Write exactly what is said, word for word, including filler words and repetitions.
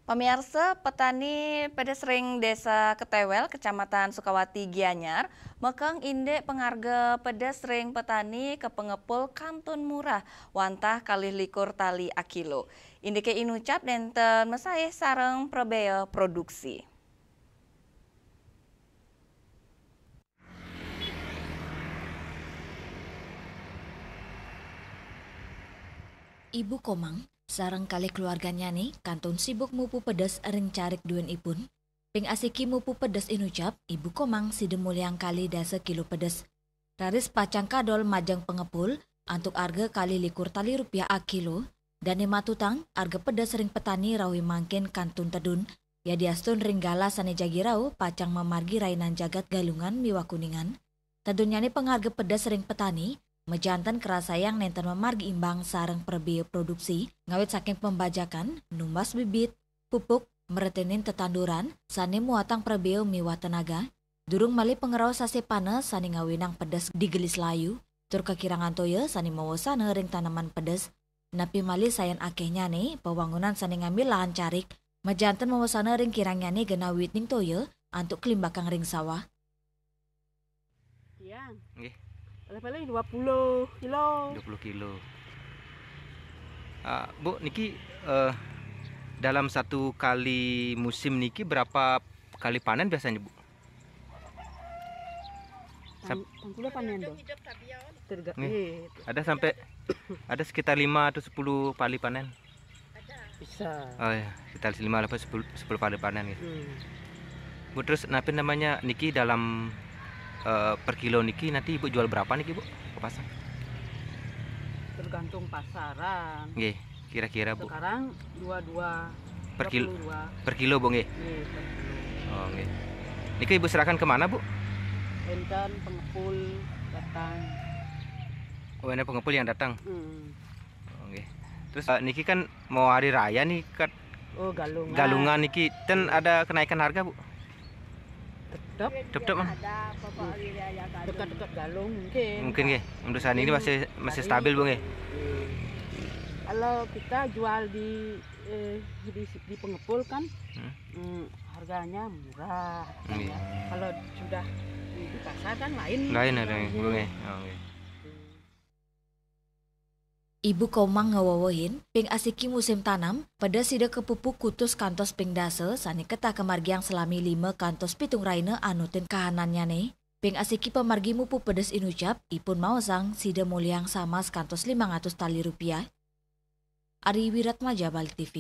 Pamiarsa, petani pedes ring Desa Ketewel, Kecamatan Sukawati, Gianyar, mekeng indik pengarga pedes ring petani ka pengepul kantun murah, wantah kalih likur tali akilo. Indike inucap nenten masaih sareng prebea produksi. Ibu Komang sareng kalih keluarganyane kantun sibuk mupu pedes ring carik duenipun. Ping asiki mupu pedes inucap, Ibu Komang sida muliang kalih dasa kilo pedes. Raris pacang kadol majeng pengepul antuk arga kalih likur tali rupiah akilo, dane matutang arga pedes ring petani rauh mangkin kantun tedun, yadiastun ring galah sane jagi rauh pacang mamargi rainan jagat Galungan miwah Kuningan. Tedunnyane pangarga pedes ring petani, majanten karasayang nenten mamargi imbang sareng prebea produksi, ngawit saking pembajakan, numbas bibit, pupuk, mretenin tetanduran, sane muatang prebea miwah tenaga, durung malih pangrauh sasepana sane ngawinang pedes digelis layu, tur kakirangan toya sane mawasana ring taneman pedes, napi malih sayan akehnyane pawangunan sane ngambil lahan carik, majanten mawasana ring kirangnyane genah witing toya antuk klimbakang ring sawah. Yang. Nggih. Paling-paling dua puluh kilo. Dua puluh kilo. Ah, Bu, niki, eh, dalam satu kali musim niki berapa kali panen biasanya, Bu? Sam- Tang-, tangkula panen tuh. Terga-, nggih. Iya. Ada sampai, ada sekitar lima atau sepuluh kali panen? Bisa. Oh ya, sekitar lima atau sepuluh, sepuluh kali panen gitu. Hmm. Bu, terus napi namanya niki dalam, eh, per kilo niki nanti Ibu jual berapa niki, Bu? Ke pasar? Tergantung pasaran. Nggih, kira-kira, Bu. Sekarang dua dua per kil-, dua puluh dua. Per kilo, Bu, nggih? Nggih, per kilo. Oh, nggih. Niki Ibu serahkan ke mana, Bu? Enten pengepul datang. Oh, enten pengepul yang datang. Hmm. Oh, nggih. Terus, eh, niki kan mau hari raya nih, Kat. Oh, Galungan. Galungan niki ten ada kenaikan harga, Bu? Tetep. Tetep, Man? Ada apa-apa hari raya Galungan. Dekat-dekat Galung mungkin. Mungkin, nggih. Untuk saat ini masih, masih stabil, Bu, nggih? Hmm. Kalau kita jual di, eh, di, di pengepul kan, hmm, harganya murah. Iya. Kalau sudah di, di pasar kan lain. Lain ada, Bu, nggih. Oh, nggih. Ibu Komang ngawewehin, ping asiki musim tanam, pedes sida kapupu kutus kantos ping dasa sane ketah kamargiang salami lima kantos pitung raina anutin kahanannyane. Ping asiki pamargi mupu pedes inucap, ipun maosang sida muliang samas kantos limang atus tali rupiah. Ari Wiratmaja, Bali T V.